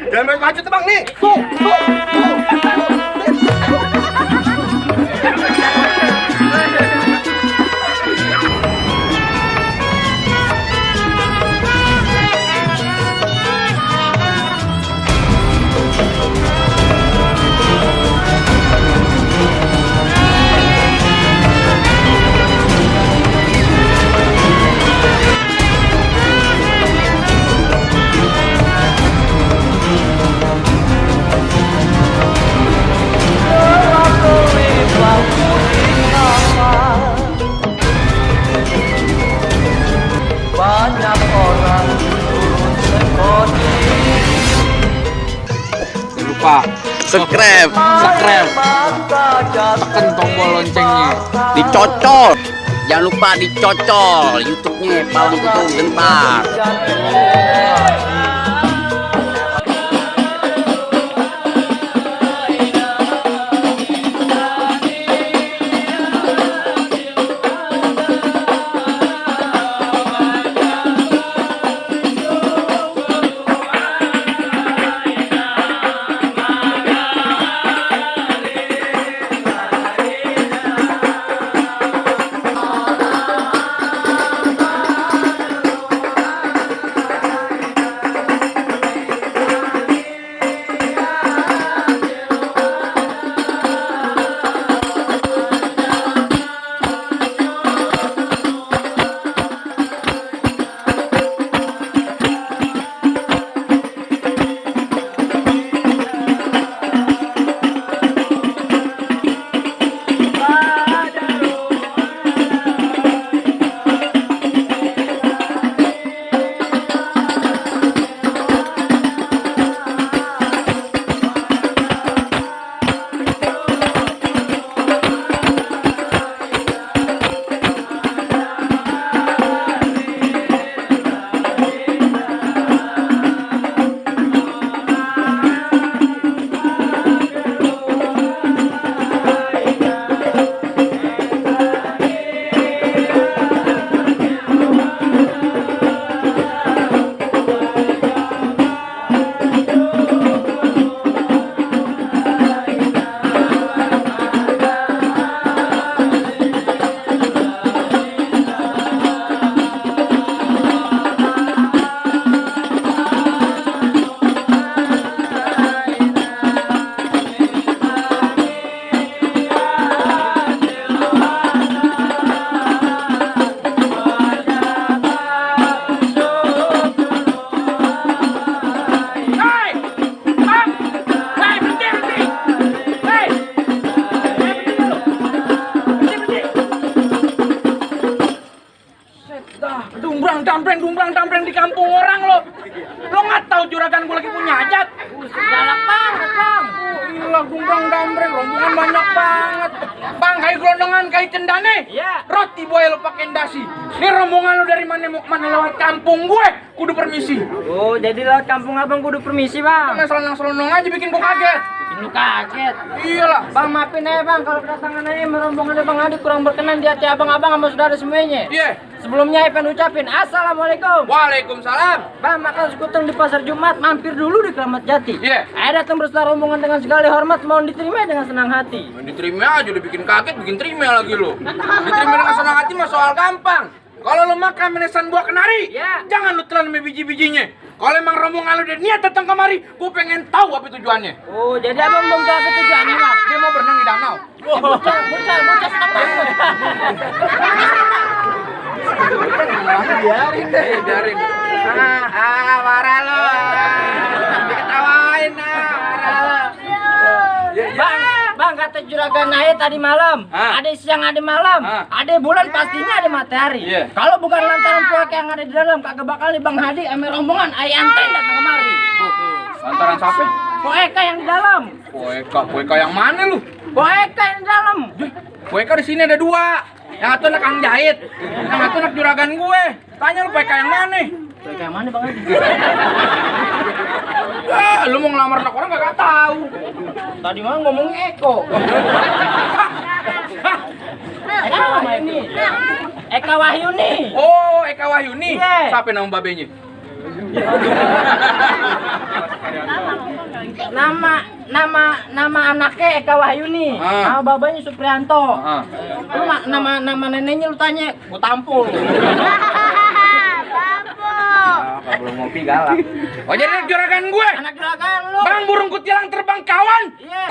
Jangan main macet bang nih. Banyak orang Lupa subscribe, tekan tombol loncengnya, dicocol, jangan lupa dicocol YouTube-nya, palang itu gentar. Dumbrang dambreng di kampung orang lo. Lo nggak tahu juragan gue lagi punya hajat? galak banget bang. Gila dumbrang dambreng rombongan banyak banget. Bang kayak gelondongan kayak cendane. Iya. Roti boy lo pakai dasi. Ini rombongan lo dari mana mau kemana lewat kampung gue? Kudu permisi. Oh jadi lewat kampung abang kudu permisi bang. Cuma selonong-selonong aja bikin gue kaget. Bikin lu kaget. Iyalah. Bang maafin aja bang kalau kedatangan ini rombongan Bang Adi kurang berkenan di hati abang-abang sama saudara semuanya. Iya. Sebelumnya Ipan ucapin Assalamualaikum. Waalaikumsalam. Bang makan sekuteng di pasar Jumat, mampir dulu di Kramat Jati. Iya. Saya datang beserta rombongan dengan segala hormat, mohon diterima dengan senang hati. Diterima aja udah bikin kaget, bikin terima lagi lo. Diterima dengan senang hati mah soal gampang. Kalau lo makan menesan buah kenari, ya. Jangan lo telan sama biji-bijinya. Kalau emang rombongan lo udah niat datang kemari, gue pengen tahu apa tujuannya. Oh, jadi abang belum tahu apa tujuannya bang? Dia mau berenang di danau. Bocah senang banget. Biarin deh, biarin. Marah lo. Diketawain marah lo. Bang kata juragan Naya tadi malam, ada siang ada malam, ada bulan pastinya ada matahari. Iya. Kalau bukan lantaran puaka yang ada di dalam, kagak bakal nih Bang Hadi ame rombongan ayah anten datang kemari. Lantaran siapa? Poeka yang di dalam. Poeka yang mana lu? Poeka yang di dalam. Poeka di sini ada dua. Yang satu anak Kang Jahit, yang satu anak juragan gue. Tanya lu Poeka yang mana? Poeka yang mana Bang Hadi? Lu mau ngelamar anak orang gak tahu. Tadi mah ngomong Eko. Eka Wahyuni. Eka Wahyuni. Oh, Eka Wahyuni. Iya. Siapa nama babenya? Nama anaknya Eka Wahyuni, nama babanya Suprianto. Lu nama neneknya lu tanya, gua tampol. Belum ngopi galak. Oh jadi anak juragan gue? Anak juragan lu. Bang burung kutilang terbang kawan.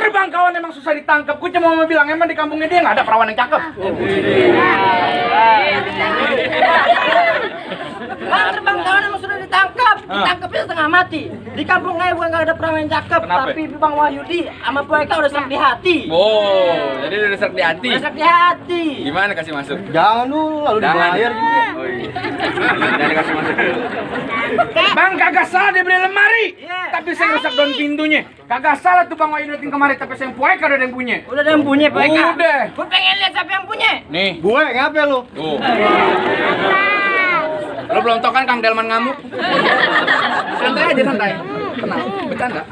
Terbang kawan emang susah ditangkap. Gue cuma mau bilang emang di kampungnya dia nggak ada perawan yang cakep. Bang terbang kawan emang sudah ditangkap. Ditangkapnya setengah mati. Di kampungnya bukan nggak ada perawan yang cakep. Kenapa? Tapi Bang Wahyudi sama Bu Eka udah serak di hati. Oh, jadi udah serak di hati. Udah serak di hati. Gimana kasih masuk? Jangan dulu, lalu dibayar juga. Oh iya. Jangan kasih masuk. Bang kagak salah dia beli lemari. Tapi saya rusak daun pintunya. Kagak salah tuh Bang Wahyudi kemarin, tapi saya yang Bu Eka udah ada yang punya. Udah ada yang punya Bu Eka. Udah. Gue pengen lihat siapa yang punya. Nih. Gue ngapa lu? Tuh. Lo belum tau kan Kang Delman ngamuk? Santai aja santai. Tenang, bercanda.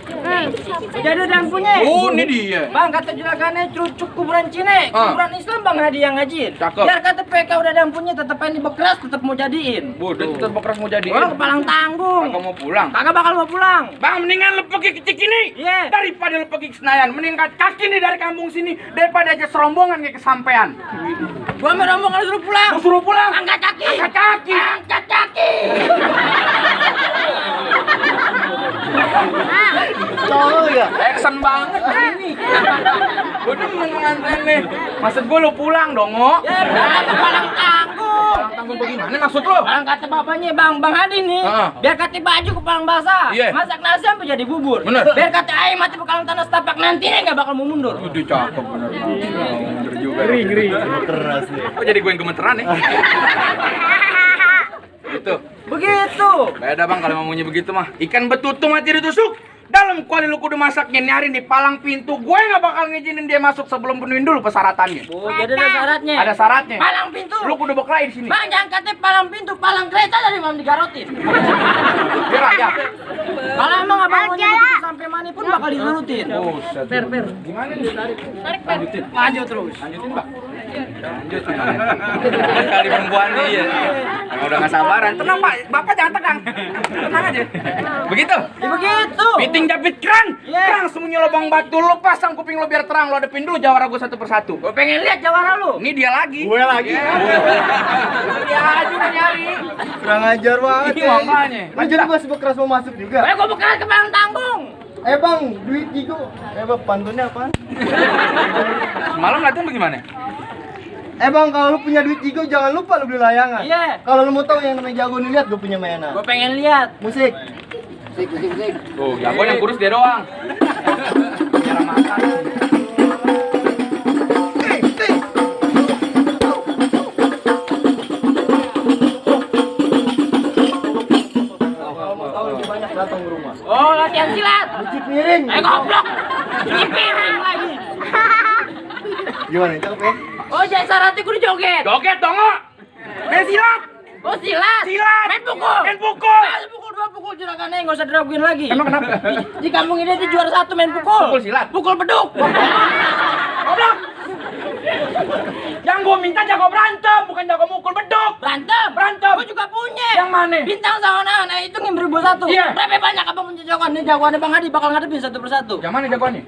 Jadi ada yang punya. Oh, ini dia. Bang kata juragannya cucuk kuburan Cine, kuburan Islam Bang hadiah ngajin. Cakep. Biar kata PK udah ada yang punya, tetep pengen dibekeras, tetep mau jadiin. Udah tetap bekeras mau jadi. Orang kepalang tanggung. Kagak mau pulang. Kagak bakal mau pulang. Bang, mendingan lu pergi ke Cikini daripada lu pergi ke Senayan. Mending angkat kaki nih dari kampung sini daripada aja serombongan kayak kesampean. Gua sama rombongan suruh pulang. Lu suruh pulang. Angkat kaki. Angkat kaki. Angkat kaki. Tolong ya. Action banget ini. Gua tuh nganterin nih. Maksud gua lu pulang dong, Ngo. Ya, kepalang tanggung. Pulang tanggung bagaimana maksud lu? Bang kata bapaknya Bang Hadi nih, biar kata baju kepalang basah, masak nasi sampai jadi bubur. Bener. Biar kata ayam mati bakalan tanah setapak nantinya nggak bakal mau mundur. Udah cakep bener. Bener juga. Ngeri. Keras nih. Kok jadi gue yang gemeteran nih? Gitu. Begitu. Beda Bang kalau maunya begitu mah. Ikan betutu mati ditusuk. Dalam kuali lu kudu masaknya nyari di palang pintu. Gue nggak bakal ngizinin dia masuk sebelum penuhin dulu persyaratannya. Oh, jadi ada syaratnya. Ada syaratnya. Palang pintu. Lu kudu berkelahi di sini. Bang jangan katanya palang pintu, palang kereta dari malam digarotin. Biar aja. Kalau emang abang mau begitu sampai mana pun bakal dilurutin. Buset. Gimana nih? Tarik. Lanjutin. Maju terus. Lanjutin, Pak. Lanjut. Kali perempuan nih ya. Emang udah nggak sabaran. Tenang, Pak. Bapak jangan tegang. Tenang aja. Begitu. Ya begitu. Fitting David Kran. Kran sembunyi lubang batu. Lu pasang kuping lu biar terang. Lu hadapin dulu jawara gue satu persatu. Gue pengen lihat jawara lu. Ini dia lagi. Gue lagi. Dia aja udah nyari. Kurang ajar banget. Ini makanya. Lu jadi masih bekeras mau masuk juga. Gue bekeras ke palang tanggung. Bang, duit Jigo. Bang, pantunnya apaan? Semalam latihan bagaimana? Bang, kalau lu punya duit Jigo jangan lupa lu beli layangan. Iya. Kalau lu mau tahu yang namanya jago nih, lihat gue punya mainan. Gue pengen lihat. Musik. Tuh, jago yang kurus dia doang. Cara makan. Datang ke rumah. Oh, latihan silat. Cuci piring. Goblok. Cuci piring lagi. Gimana? Cakep ya? Oh, jadi syaratnya kudu joget. Joget dong, Ngo. Main silat. Oh, silat. Silat. Main pukul. Main pukul. Pukul dua pukul juragannya nggak usah diraguin lagi. Emang kenapa? Di kampung ini dia juara satu main pukul. Pukul silat. Pukul beduk. Goblok. Yang gua minta jago berantem, bukan jago mukul beduk. Berantem. Gue juga punya. Yang mana? Bintang sawana. Nah, itu yang 1001. Iya. Berapa banyak abang punya jagoan? Ini jagoannya Bang Hadi bakal ngadepin satu persatu. Yang mana jagoannya?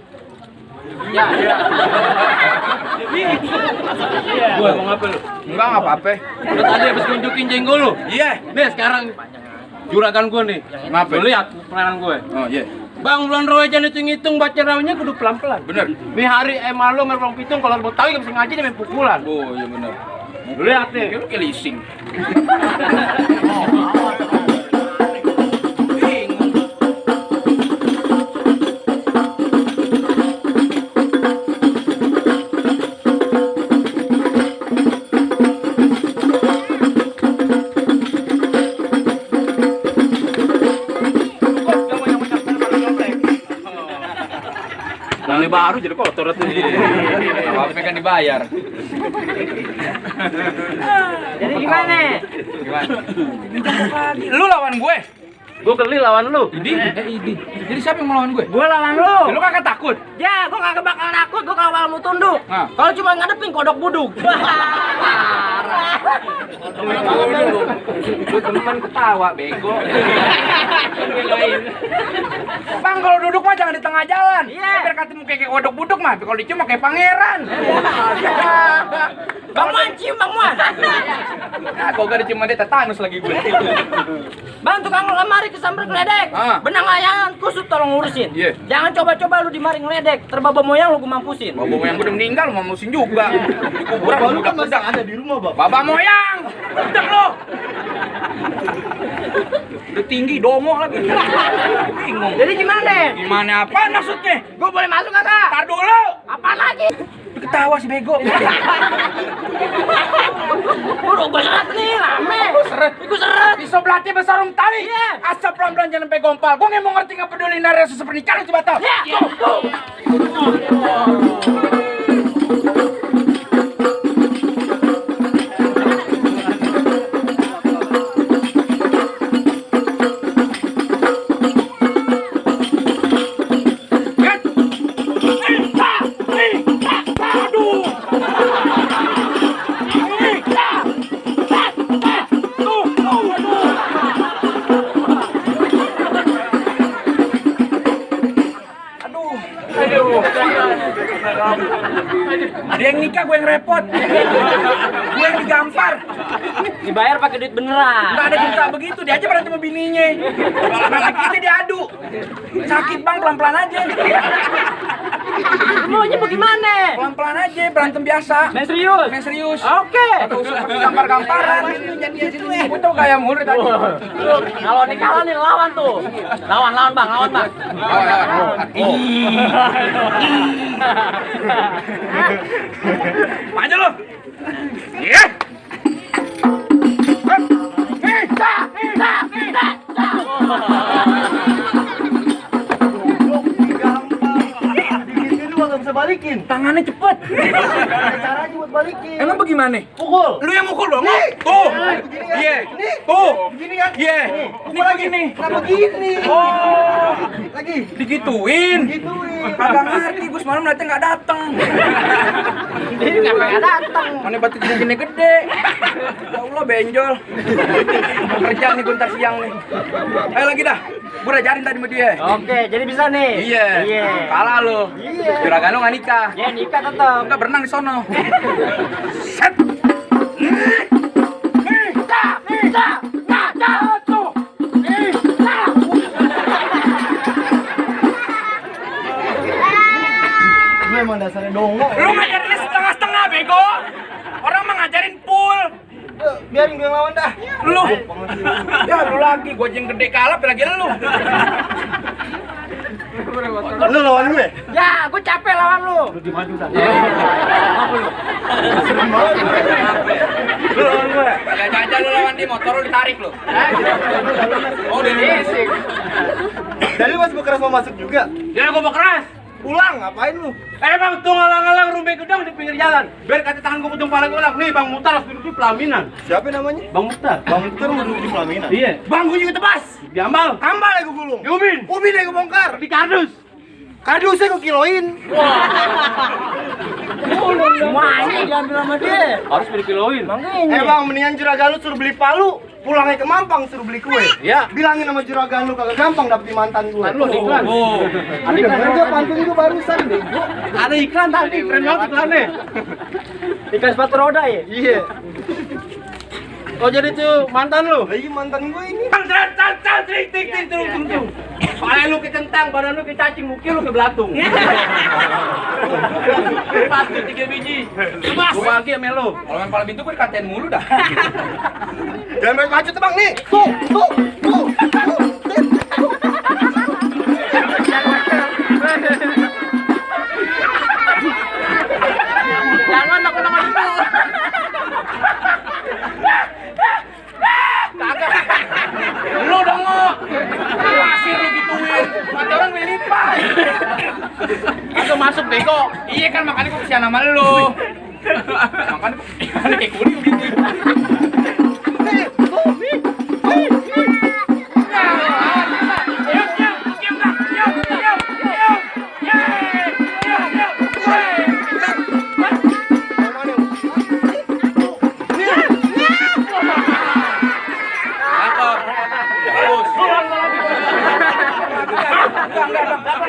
Ya. Gua mau ngapa lu? Enggak apa-apa. Lu tadi habis nunjukin jenggol lu. Iya. Nih sekarang juragan gua nih. Ngapa? Lu lihat pelayanan gue. Oh iya. Bang bulan rawajan itu ngitung baca rawnya kudu pelan-pelan. Bener. Nih hari malu ngerbang pitung kalau mau tahu yang bisa ngaji dia main pukulan. Oh iya bener. Lu lihat nih. Lu kayak leasing. Yang baru jadi kotor tuh. Apa kan dibayar? Jadi gimana? Gimana? Lu lawan gue. Gue geli lawan lu. Idi. Jadi siapa yang melawan gue? Gue lawan lu. Lu kagak takut? Ya, gue kagak bakal takut, gue kawalmu tunduk. Nah. Kalau cuma ngadepin kodok buduk. Gue temen ketawa, bego. Bang, kalau duduk mah jangan di tengah jalan. Iya. Biar ketemu kayak kodok buduk mah. Kalau dicium mah kayak pangeran. Bang Man, cium Bang Man. Nah, kalau gak dicium dia tetanus lagi gue. Bang, tukang lemari kesambar geledek. Benang layangan kusut tolong urusin. Iya. Jangan coba-coba lu dimari ngeledek. Terbaba moyang lu gue mampusin. Baba moyang gue udah meninggal, mau musim juga. Di kuburan Bapak lu kan udah masih ada di rumah, Bapak. Baba moyang, udah lo. Udah tinggi, dongo lagi. Bingung. Jadi gimana? Gimana apa maksudnya? Gue boleh masuk kagak? Tar dulu. Apa lagi? Ketawa si bego. Udah gue seret nih, rame. Gue seret. Di sebelahnya besarung tali. Iya. Asap pelan-pelan jangan sampai gompal. Gue nggak mau ngerti nggak peduli nari susu pernikahan coba tau. Ya, tuh. Dia yang nikah, gue yang repot. Gue yang digampar. Dibayar pakai duit beneran. Nggak ada cerita begitu, dia aja berantem sama bininya. Kita diadu. Sakit bang, pelan-pelan aja. Maunya bagaimana? Pelan-pelan aja, berantem biasa. Main serius? Main serius. Oke. Atau seperti gampar-gamparan. Gue tau kayak mulu tadi. Kalau nih kalah nih lawan tuh. Lawan bang, lawan bang. Maju lu. Iya. Digituin lu nggak bisa balikin. Tangannya cepet. Ada caranya buat balikin. Emang bagaimana? Pukul. Lu yang mukul dong. Tuh. Iya. Tuh. Begini kan? Iya. Ini begini. Nah begini. Oh. Lagi. Digituin. Gituin. Kagak ngerti, gue semalam dateng nggak dateng. Ini nggak datang. Mana batik gini gede. Ya Allah benjol. Mau kerja nih gue ntar siang nih. Ayo lagi dah. Gue udah ajarin tadi sama dia. Oke, jadi bisa nih. Iya. Kalah lu. Iya. Juragan lu nggak nikah. Ya nikah tetap. Enggak berenang di sono. Set. Lu emang dasarnya dongo. Lu ngajarin setengah-setengah bego. Orang mah ngajarin full. Biarin gue yang lawan dah. Lu. Ya lu lagi, gue yang gede kalah lagi lu. Lu lawan gue? Ya, gue capek lawan lu. Lu lawan gue? Ya jajan lu lawan dia, motor lu ditarik lu. Oh, udah racing. Dari lu masih bekeras mau masuk juga? Jangan gue keras. Pulang, ngapain lu? Emang tuh ngalang-ngalang rumah gedang di pinggir jalan. Biar kata tangan gue putung pala gue. Nih Bang Mutar harus duduk di pelaminan. Siapa namanya? Bang Mutar. Bang Mutar mau duduk di pelaminan. Iya. Bang gue juga tebas. Diambal. Tambah lagi gue gulung. Diubin. Ubin deh gue bongkar. Di kardus. Kardusnya gue kiloin. Semuanya diambil sama dia. Harus dikiloin. Makanya. Bang, mendingan juragan lu suruh beli palu. Pulangnya ke Mampang suruh beli kue. Iya. Bilangin sama juragan lu kagak gampang dapetin mantan gue. Lu iklan. Oh. Ada iklan aja pantun gue barusan deh. Ada iklan tadi. Keren banget iklannya. Ikan sepatu roda ya? Iya. Oh jadi tuh mantan lu. Lagi mantan gue ini. Ting. Kepala lu kecentang, badan lu kecacing, muka lu ke belatung. Pasti 3 biji. Gue bagi sama lu. Kalau main pala pintu gue dikatain mulu dah. Jangan main maju tuh bang nih. Tuh. Jangan takut sama itu. Lu dong lo. Pasir lu gituin. Mata orang lilipan. Agak masuk bego. Iya kan makanya gue kesian sama lu. Makanya kayak kuning gitu.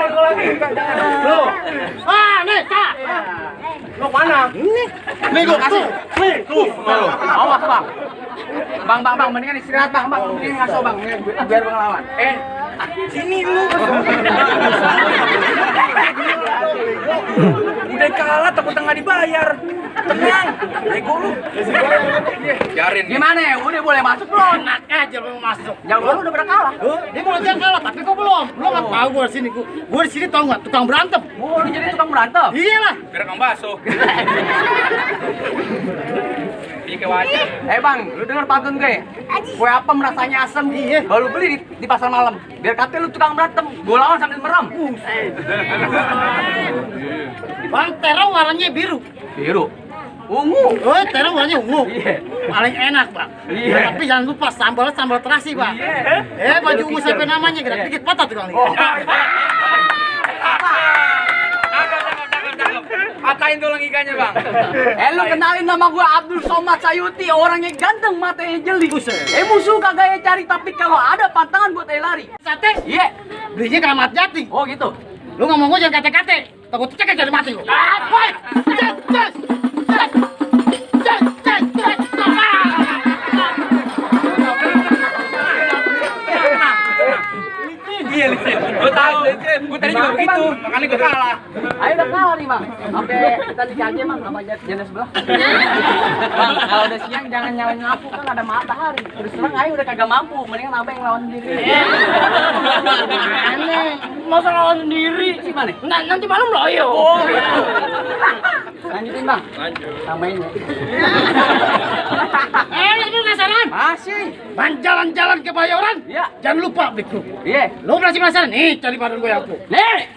aku lagi. Loh. Nih, Kak. Lo mana? Nih gua kasih. Nih, tuh. Awas bang. Bang, mendingan istirahat bang. Mendingan ngaso bang, biar bang lawan. Sini lu. Udah kalah, takut nggak dibayar. Tenang, ego lu. Biarin. Gimana ya? Udah boleh masuk belum? Enak aja lu masuk. Yang lu udah pernah kalah. Dia mau aja kalah, tapi kok belum. Lu nggak tahu gua di sini. Gua di sini tahu nggak? Tukang berantem. Oh, lu jadi tukang berantem. Iyalah. Gerak bakso. Iya wajah. Bang, lu denger pantun gue? Kue apem rasanya asem. Iya. Baru beli di pasar malam. Biar kata lu tukang berantem. Gue lawan sambil merem. Bang, terong warnanya biru. Biru. Ungu. Oh, terong warnanya ungu. Iya. Paling enak, Bang. Iya. Tapi jangan lupa sambal terasi, Bang. Iya. Baju ungu siapa namanya? Gerak dikit patah tuh, Bang. Patahin tulang ikannya bang. Lu kenalin nama gua Abdul Somad Sayuti, orangnya ganteng, matanya jeli. Musuh kagak ya cari, tapi kalau ada pantangan buat lari. Sate? Iya. Belinya Keramat Jati. Oh gitu. Lu ngomong gua jangan kate-kate. Takut cekek jadi mati lu. Woi. Iya, gue tahu. Gue tadi juga begitu, makanya gue kalah. Ayo udah kalah nih bang. Sampai kita dicaci bang, sama jenis sebelah. Bang, kalau udah siang jangan nyalain lampu, kan ada matahari. Terus terang ayo udah kagak mampu, mendingan abang yang lawan sendiri. Aneh, masa lawan sendiri? Gimana? Nanti malam loyo. Oh, gitu. Lanjutin bang. Lanjut. Tambahin ya. Lu penasaran? Masih. Ban jalan-jalan ke Bayoran? Iya. Jangan lupa, Bikku. Iya. Lu masih penasaran? Nih, cari badan gue aku. Nih.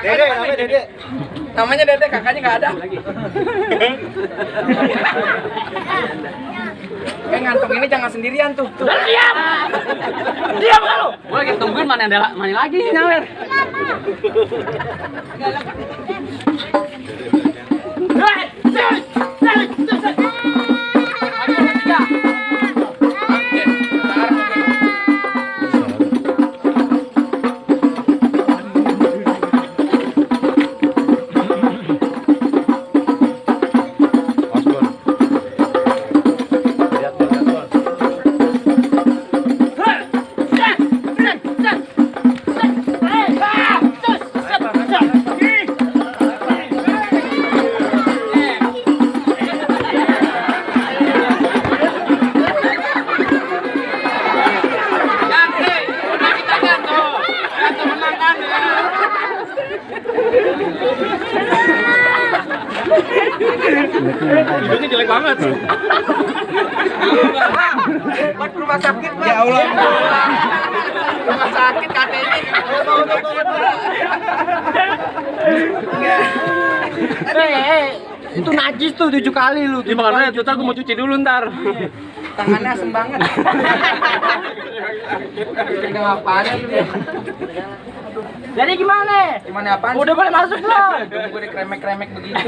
Dede, namanya Dede. Namanya Dede, kakaknya nggak ada. Ngantuk ini jangan sendirian tuh. Diam! Diam kalau. Gue lagi tungguin mana lagi nih nyawer. Hidungnya jelek banget. Buat rumah sakit, Pak. Ya Allah. Rumah sakit katanya. Itu najis tuh 7 kali lu. Gimana? Ntar gue mau cuci dulu ntar. Tangannya asem banget. Pegang apaan gitu ya? Jadi gimana? Gimana apaan? Udah boleh masuk belum? Gue udah kremek-kremek begitu.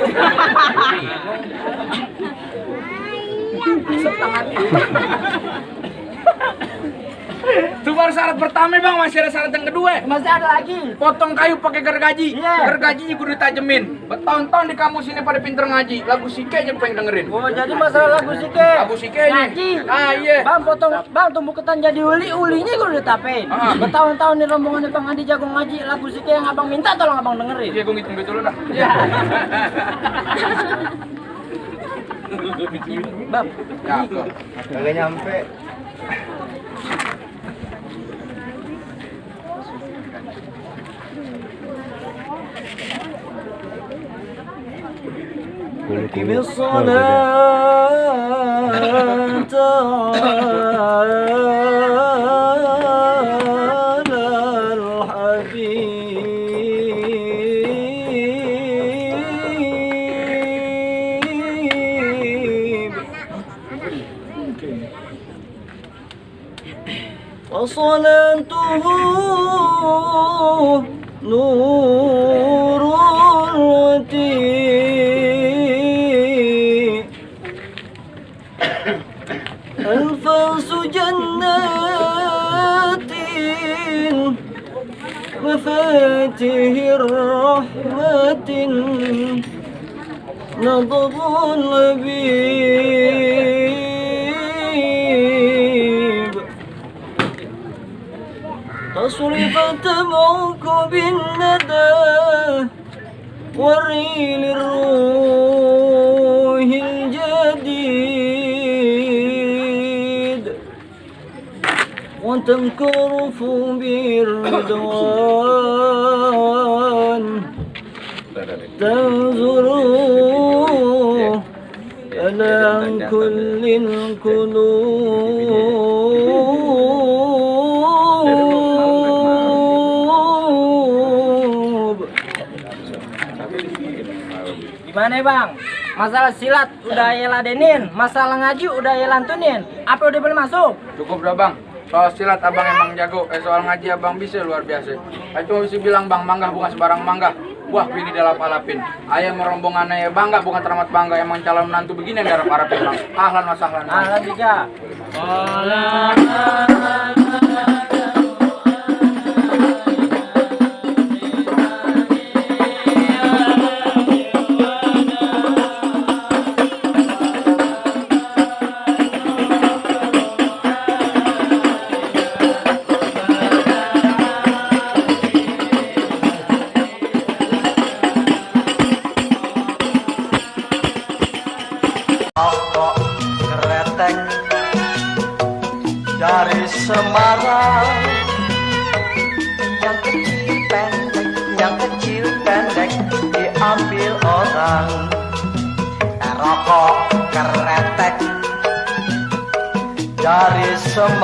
Asem tangannya. Itu baru syarat pertama bang, masih ada syarat yang kedua. Masih ada lagi. Potong kayu pakai gergaji. Iya. Gergajinya kudu ditajemin. Bertahun-tahun di kampus ini pada pinter ngaji. Lagu Sike aja pengen dengerin. Oh, jadi masalah lagu sike. Lagu Sike nih. Ngaji. Ah iya. Bang potong, bang tumbuh ketan jadi ulinya gue udah tape. Bertahun-tahun nih rombongan Bang Adi jago ngaji lagu sike yang abang minta tolong abang dengerin. Iya, gue ngitung dulu dah. Iya. Bang, Kagak nyampe. أقم الصلاة على الحبيب وصلاته نور أنفاس جنات مفاتيح الرحمة نبض اللبيب تصرف تمعك بالندى والريل الروح الجديد وتنكرف بالرضوان تنظر على كل القلوب. Gimana bang? Masalah silat udah ya ladenin, masalah ngaji udah ya lantunin. Apa udah boleh masuk? Cukup dah bang. Soal silat abang emang jago, soal ngaji abang bisa luar biasa. Saya cuma bisa bilang bang, manggah bukan sebarang manggah. Buah pilih dilap-alapin. Ayam merombongan ayah bangga bukan teramat bangga. Emang calon menantu begini yang diharap-harapin bang. Ahlan wa sahlan. Ahlan juga. Rokok keretek dari Semarang, yang kecil pendek diambil orang. Rokok keretek dari Semarang.